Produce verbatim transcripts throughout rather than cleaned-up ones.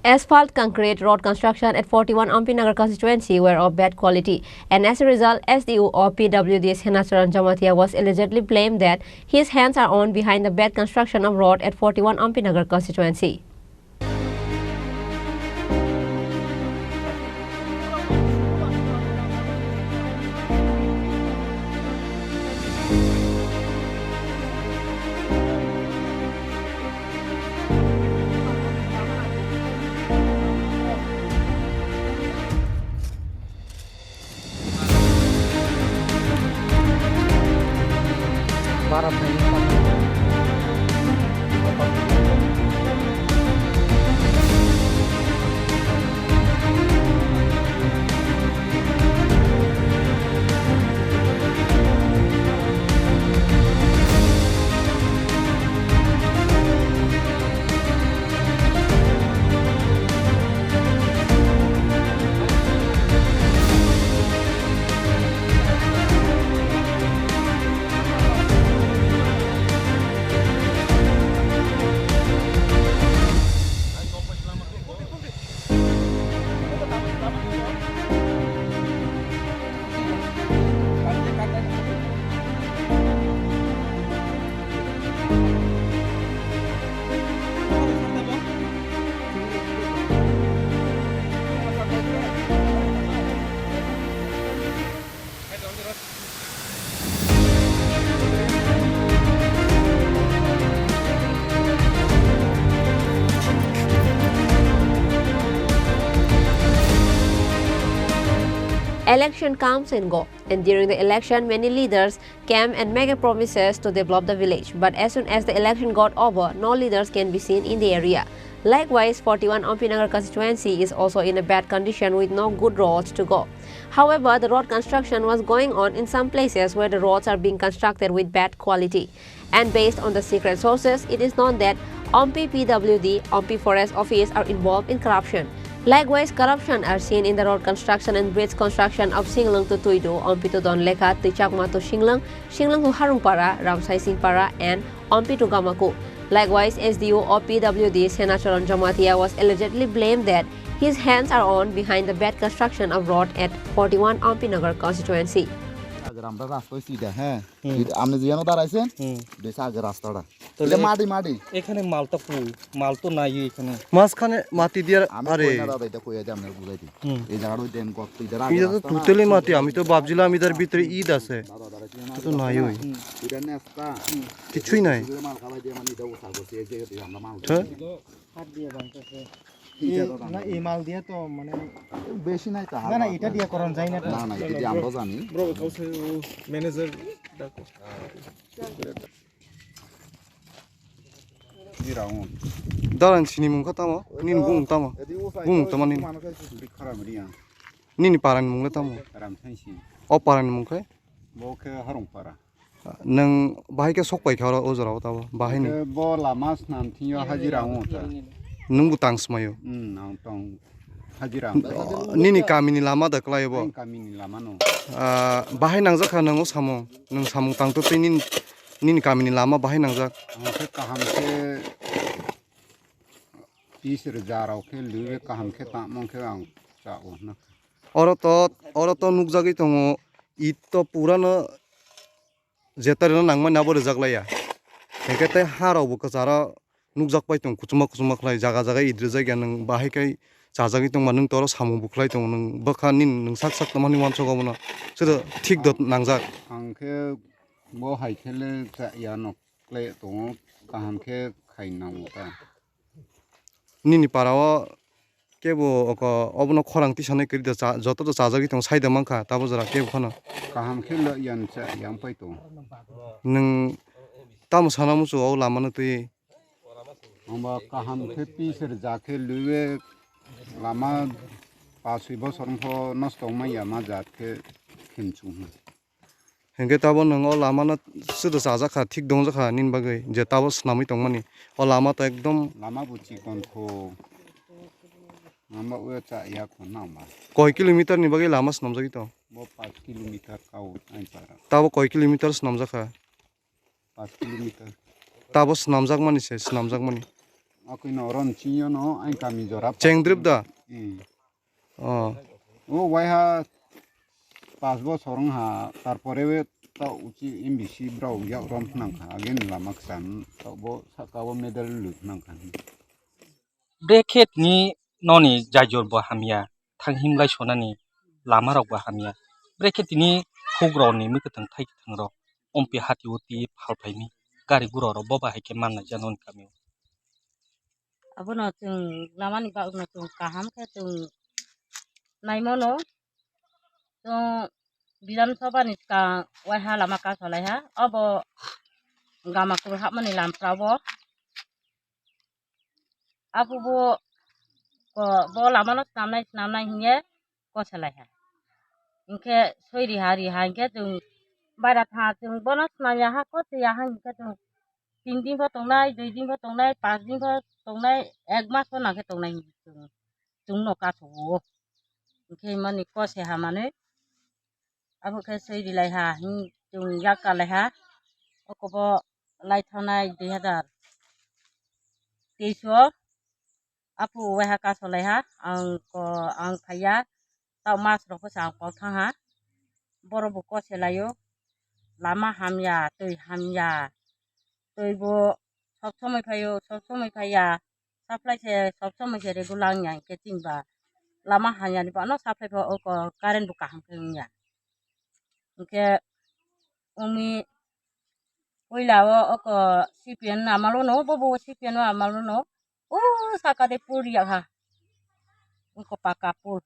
Asphalt concrete road construction at forty-one Ampi Nagar constituency were of bad quality, and as a result, S D O of P W D Senacharan Jamatia was allegedly blamed that his hands are on behind the bad construction of road at forty-one Ampi Nagar constituency. Election comes and go, and during the election, many leaders came and make a promises to develop the village. But as soon as the election got over, no leaders can be seen in the area. Likewise, forty-one Ampi Nagar constituency is also in a bad condition with no good roads to go. However, the road construction was going on in some places where the roads are being constructed with bad quality. And based on the secret sources, it is known that Ampi P W D, Ampi Forest Office are involved in corruption. Likewise, corruption are seen in the road construction and bridge construction of Singlung to Tuidu, Ampi to Donlekha, Tuichakma to Singlung, Singlung to Harungpara, Ramsai Singpara, and Ampi to Gamaku. Likewise, S D O of P W D, Senacharan Jamatia, was allegedly blamed that his hands are on behind the bad construction of road at forty-one Ampi Nagar constituency. আগে আমরা রাস্তা হইছি এটা, হ্যাঁ। হুম। এটা আপনি যেন দাঁড়াইছেন, হুম। বেশ আগে রাস্তাটা। তাহলে এটা মাটি, মাটি। এখানে মালটা কই? মাল তো নাই এখানে। মাঝখানে মাটি দিয়ে, আমি আরে। কই না দাদা, এটা কই আছে, আপনার বুঝাই দিই। হুম। এই জায়গাটা ওই ড্রেন করতে, এটা আগে এটা তো রাস্তা না। Totally মাটি, আমি তো ভাবছিলাম এটার ভিতরে ইট আছে। দাদা, দাঁড়াইছি, এটা তো নাই ওই। হুম। এটা নেস্তা। হুম। কিছুই নাই। এটা মাল খাবাই দিয়ে, মানে, এটা উঠা করছে, এই জায়গা থেকে আমরা মাল হ্যাঁ? খাই। হাত দিয়ে ভাঙতেছে। এই, না, এই মাল দিয়ে তো মানে বেশি নাই তো, না, না, হালকা এটা আছে। দিয়ে করানো যায় না তো। না, না, এটা দিয়ে আমরা জানি। Bro, কাউকে ও ম্যানেজার ডাকো। Di round. Dalan sini mung kha tamo? Nini bumung tamo? Bumung tamo nini? Di khara mri ang. Nini parani mung le tamo? Ram Thaisi. O parani mung khe? Bo khe Harung para. Nwng bahai khe sok pai kha oro o jora o tabo bahai ni. Khe bo lama snam thing yo hajira wngo ta. Nwng bo tang smaio. Hmm, ang tong hajira. Nini kami ni lama da kwlai bo? Ang kami ni lama no. Ah, bahai nangjak kha nwng o samung. Nwng samung tang to tei nini, nini kami ni lama bahai nangjak. Ang khe kaham khe tis rwja rok khe lwi kaham khe tamo khe ang cha o hwna. Oro to, oro to nukjagwi tongo, it to pura no jetarino nangmani abo rwjak laiya. Hinkhe tei ha rokbo kwcharo nukjak pai tongo, kuchuma kuchuma khlai, jaga jaga it rwjak ya, nwng bahai khai chajagwi tongma, nwng toro samung bo khlai tongo, nwng bwkha nini nwng sak sak tongmani uansuk obono, sero thik do nangjak. Ang khe bo hai khe le cha ya no khlai tongo, kaham khe khai nango ta. Nini para o kebo oko obono khorang tisanai kwrwi da cha-, joto to chajagwi tongo, sai da mankha, tabo jora kebo phano. Kaham khe lo yan cha yang pai tongo. Nwng tamo sana muchung o lama no twi? Ongba kaham khe pis rwja khe lwiwi lama paswi bosor wngkho nosto wngmanya ma jat khe khinchung hwn. Hinkhe tabo nwng o lama no sudo chajak kha, thik dongjak kha nini bagwi je tabo swnamwi tongmani. O lama to ekdom. Lama bo chikon kho. Lama o cha ya kho na ma. Koi kilometer ni bagwi lama swnamjagwi tong? Bo paanch kilometer kao ain para. Tabo koi kilometer swnamjak kha? Paanch kilometer. Tabo swnamjakmani se, swnamjakmani. Akui no oro ni singyo no ang kami jora. Chengdrip da? Hmm. Oh. O waiha pas bosor wngha, tarpore we ta uchi M B C brao yak rom phnang kha, agin lama kcham ta bo saka o medal lu phnang kha. Brekhe tini noni jajor bo hamya, thang himlai sonani lama rok bo hamya. Brekhe tini huk rok ni mwkhwtwng thai kwthwng rok ompi hati uti phal phaimi, gari gura rok bo bahai khe mannai ja noni kami o. Abono chwng lamani bagwino chwng kaham khe chwng naimano. Chwng Bidhan Sabha ni swkang waiha lama kasolaiha, obo Gamakur hapmani lamphra bo. Abo bo, bo, bo lamano swnamnai, swnamnai hinkhe koselaiha. Hinkhe soi riha, riha hinkhe chwng baira tha, chwng bono swnamyaha, koseyaha hinkhe chwng tin din pho tongnai, dui din pho tongnai, panch din pho tongnai, ek mas pho nangkhe tongnai hinwi chwng, chwngno kasogo. Hinkhe mani koseha manwi, abo khe soi rilaiha, hin chwng yak kalaiha, okobo lai thangnai dui hazar teis o. Apo waiha kasolaiha, ang ko, ang phaiya, tao mas rok bwsa ang kok thangha, borok bo koselaio, lama hamya, twi hamya, twi bo sob somoi phaio, sob somoi phaiya, supply se sob somoi se regular wngya, hinkhe chini ba lama hamya ni bo ano supply pho oko current bo kaham khe wngya. Hinkhe umi puila o oko C P N amalo no, bobo C P N o amalo no, o saka de pul riya ha. Oko paka pul.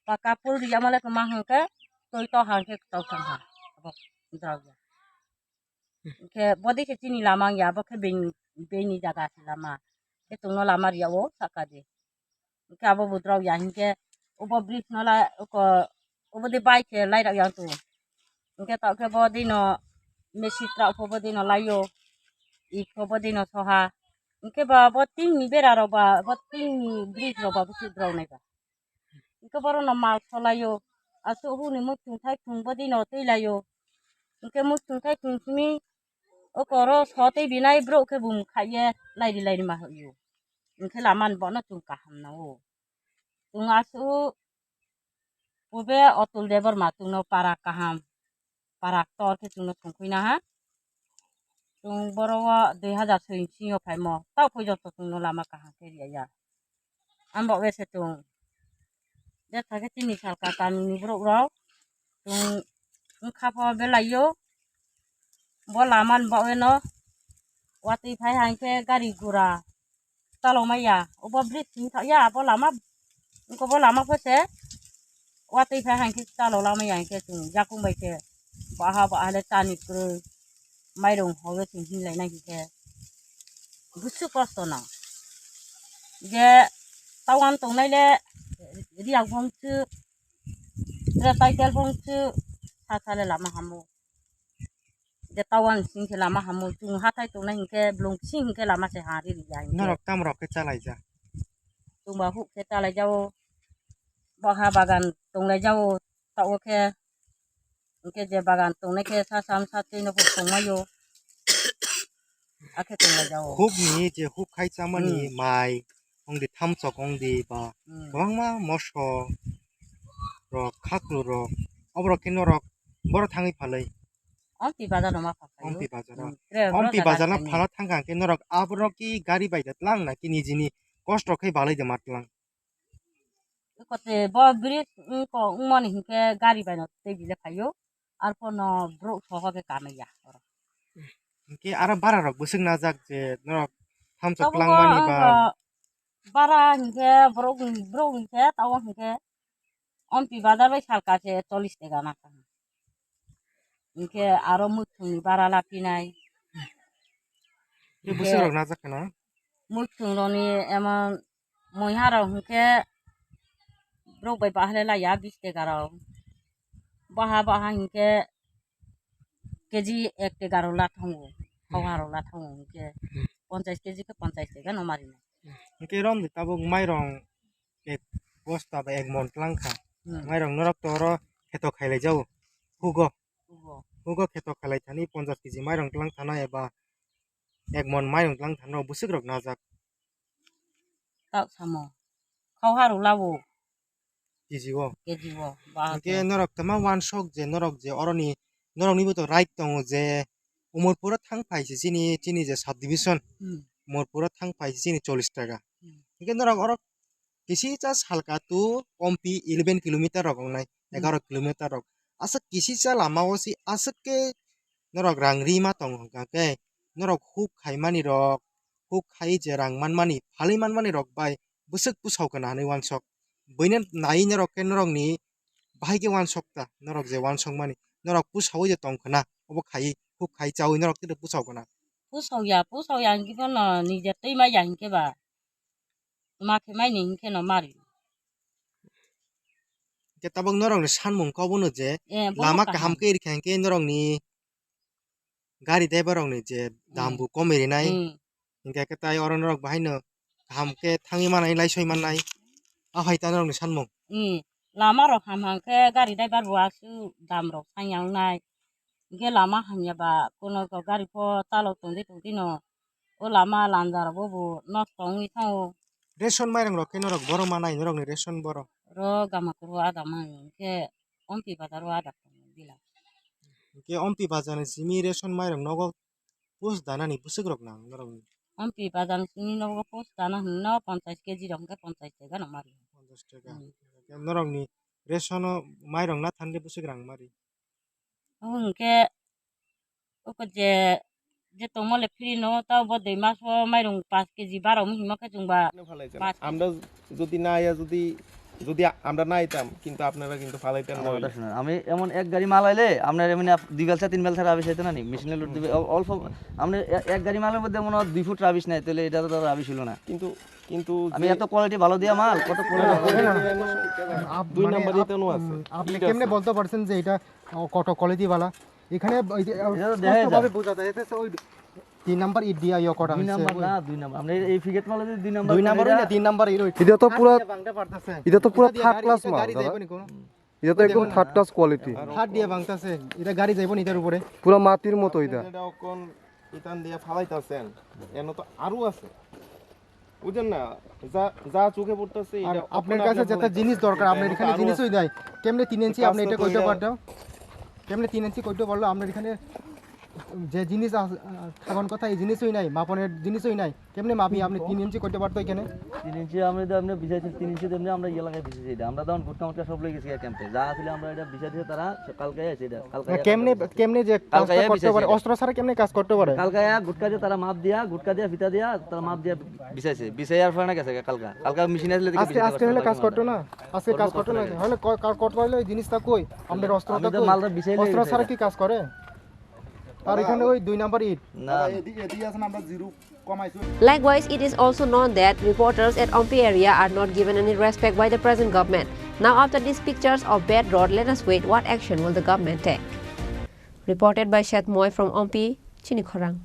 Paka pul riya male kema hangke, toi to hangke tau thang ha. Abo drao ya. Hinkhe bodi khe chini lama wngya, abo khe beng-, bengni jaga se lama. Khe chwngno lama riya o saka de. Hinkhe abo bo drao ya hinkhe obo bridge no la, oko, obo de bai khe lai rok yang tu. Hinkhe tao khe bo dino mesi trao pho bo dino laio, ik pho bo dino soha. Hinkhe ba bo tin ni bera rok ba, bo tin ni bridge rok ba buchuk drao nai ba. Hinkhe borok no mal solaio, aswk hwnwi muchung thai thung bo dino twi laio. Hinkhe muchung thai thung simi oko oro so tei binai borok khe bum khaiye lairi lairi ma hwyo. Hinkhe lama ni bono chwng kaham nango. Chwng aswk ube Atul Debbarma chwngno para kaham, para ktor khe chwngno thwngkhuina ha. Chwng boro o dui hazar soi ni simi o phaimo, tao poi joto chwngno lama kaham khe riya ya. Ambo wese chwng jesa khe chini salka kami ni borok rok chwng wngkha pho belai o. Bo lama ni bagwi no watwi phai hai khe gari gura chalo maya. Obo bridge simi thak ya, bo lama, wngkha bo lama pho se watwi phai hai khe chalo lamaya hinkhe chwng yakung bai khe baha baha le chani kwrwi mairung hobe chwng hinlai nai hinkhe. Busu kosto no. Je tawan tongnai le riyak bongsu, tre title bongsu, sa sa le lama hamo. Je tawan sing se lama hamo, chwng hathai tongnai hinkhe, blong sing hinkhe lama se ha ri riya hinkhe. Norok tam rok khe chalaija? Chwngba huk khe chalaijao, baha bagan tonglaijao, tao khe. Hinkhe je bagan tongnai khe sa sam sa twi no huk tongmaio. Akhe tonglaijao. Huk ni je huk khai chamani Hmm. mai, ongdi thamchok ongdi ba Hmm. kwbangma moso rok, khaklu rok, oborok khe norok boro thangwi phalwi? Ompi bazar no ma pha phaio. Ompi bazar o. Hmm, tre Ompi boro bazar no jaga phala thangkha khe norok aborok ki gari bai da tlang na ki nijini kosto khe balai de ma tlang? Kote bo bridge wngko wngmani hinkhe gari bai no tei bile phaio. Arpor no borok soho khe kanwi ya oro. Hinkhe aro bara rok bwswk najak je norok thamchok Tabuk twlang mani ba? Wngkha bara hinkhe borok, borok hinkhe tabuk hinkhe Ompi bazar bai salka se chollish taka nangkha. Hinkhe aro muchungni bara lapinai. Tei bwswk rok najak khna? Muchung rokni emon muiha rok hinkhe borok bai bahai laiya bish taka rok. Baha baha hinkhe K G ek taka rok la thango, hauha rok la thango hinkhe Hmm. ponchas K G khe ponchas taka no marinai. Hinkhe romdi tabuk mairong ek bosta ba ek mon tlang kha. Hmm. Mairong norok to oro kheto khailai jao. Hugo. Hugo. Hugo kheto khailai thani ponchas K G mairong tlang thana eba ek mon mairong tlang thana bwswk rok najak. ta samo. Khau haru labo. K G o. K G o. Ba Hingke to. Norok tama wansok je norok je oroni norokni bo to right tongo je Umorpuro thang phai se chini, chini je subdivision, Hmm. Umorpuro thang phai se chini chollish taka. Hmm. Hingke norok oro kisi cha salka tu ompi eleven kilometer rok wngnai, Hmm. Egaroh kilometer rok. Aswk kisi cha lama o si aswk ke norok rang ri ma tongo hwnkha khe norok huk khai mani rok, huk khai je rang man mani, phalwi man mani rok bai bwswk pusao kana hinwi wansok. Buino naiwi norok khe norokni bahai khe wansok ta, norok je wansok mani, norok pusaui je tong khna, obo khaiwi, huk khai chaui norok tei pusao khna. Pusao ya, pusao ya hwnkhe bono nije twi ma ya hwnkhe ba. Ma khe mai ni hwnkhe no mari. Khe tabuk norokni sanmung kok bono je Eh, bono lama kaham kaham. Khe rikha hwnkhe norokni gari driver rokni je dam Hmm. bo komoi rinai. Hmm. Hingke khe tai oro norok bahaino kaham khe thangwi manai, laisoi manai. A hai ta norokni sanmung. Hmm. Lama rok ham hang khe gari driver bo aswk dam rok sanya wngnai. Hingke lama hamya ba kono ko gari pho chalok tongdi tongdi no. O lama lanja rok bo bo nosto wngwi thango. Ration mairang rok khe norok boro manai, norokni ration boro. Ro gama kuru ada mani hingke ompi bazar o ada bila. Hingke ompi bazar ni simi ration mairang nogo post danani bwswk rok nang norokni? Ompi bazar ni simi nogo post dana hinno ponchas K G rok hingke ponchas taka no mari. Ponchas taka. Hmm. Norokni ration o mairang na thangke bwswk rang mari? Obo hingke oko je, je tongmo le free no, tao bo dui mas o mairung paanch K G bara wngma himo khe chwng ba. Paanch K G. আমরা যদি না আইয়া যদি, যদি আমরা না আইতাম, কিন্তু আপনারা কিন্তু ফালাইতেন না আমার ওই। কথা শুনুন, আমি এমন এক গাড়ি মাল আইলে আপনার এমনি আপ-, দুই বেলচা তিন বেলচা রাবিশ হইতো না নি? মেশিনে লোড দিবে, অল-, অল্প, আমরা এ-, এক গাড়ি মালের মধ্যে মনে হয় দুই ফুট রাবিশ নাই, তাহলে এটা তো রাবিশ হইলো না। কিন্তু, কিন্তু আমি যে এত কোয়ালিটি ভালো দিয়া মাল, কত কোয়ালিটি ভালো দিয়া। আপ-, দুই মানে নাম্বার আপ-, ইতানো আছে। উম, আপনি ইটা কেমনে আছে। বলতে পারছেন যে এটা ও, কত কোয়ালিটি বালা। এখানে ওই যে, এটা তো দেখা যায়। স্পষ্টভাবে বোঝা যায়, এটা হচ্ছে ওই তিন নাম্বার ইট দিয়া ইয়ে করা দুই হয়েছে, নাম্বার ওই না, দুই নাম্বার। আমরা এই, এই ফিগেট মাল যদি দুই নাম্বার দুই করে নাম্বার ওই এটা না, তিন নাম্বার ইট ওই। এটা তো পুরা, এটা ভাঙতে পারতেছে। এটা তো পুরা এটা দিয়ে থার্ড গাড়ি, ক্লাস এটা মাল, গাড়ি দাদা। যাইবো নি কোনো? এটা তো একদম দেখুন থার্ড না। Class quality. হাত দিয়ে ভাঙতেছে, এটা গাড়ি যাইবো নি এটার উপরে? পুরা মাটির মতো এটা। যেটা এখন ইতান দিয়ে ফালাইতেছেন, এনে তো আরো আছে। বুঝেন না? যা, যা চোখে পড়তেছে, আর এটা আপনার অপরাধ কাছে যেটা হইতেছে। জিনিস দরকার, এটা আপনার এনে তো এখানে আরো জিনিসই আছে। নাই। কেমনে তিন ইঞ্চি কাজ আপনি এটা করতে কইতে পারো। পারতেন? কেমনে তিন ইঞ্চি করতে পারলো? আপনার এখানে যে জিনিস আস-, আ, থাকার কথা, এই জিনিসই নাই, মাপনের জিনিসই নাই। কেমনে মাপি আপনি তিন ইঞ্চি করতে পারতো এখানে? তিন ইঞ্চি আমরা তো, আমরা বিছাইছি, তিন ইঞ্চি তো এমনি আমরা ইয়ে লাগাই বিছাইছি এটা। আমরা তখন গুটকা মুটকা সব লই গেছি ক্যাম্পে। যা আসলে আমরা এটা বিছাইছি, তারা কালকে আছে এটা। কালকে না, আয়া কেমনে, কালকে আছে। কেমনে যে কালকে কাজটা আয়া করতে পারে? বিছাইছে। অস্ত্র ছাড়া কেমনে কাজ করতে পারে? কালকে আয়া গুটকা দিয়ে তারা মাপ দিয়া, গুটকা দিয়া, ফিতা দিয়া, তারা মাপ দিয়া বিছাইছে। বিছাই আর ফেনা গেছে কালকে। কালকে মেশিন আসলে দেখি আজকে, বিছাইতে আজকে পারছে হলে না কাজ কালকে করতো না। না। আজকে করবো কাজ করতো না। কালকে। হলে ক-, কা-, করতে পারলে ওই জিনিসটা কই? আমাদের অস্ত্রটা আমি তো কই? মালটা বিছাই অস্ত্র লই ছাড়া গেছে। কি কাজ করে? আর এখানে ওই দুই নাম্বার ইট। না, দাদা, না। এদিকে, এদিকে আছেন, আমরা জিরো কমাইছি। Likewise, it is also known that reporters at Ompi area are not given any respect by the present government. Now, after these pictures of bad road, let us wait what action will the government take. Reported by Shet Moy from Ompi, Chini Khorang.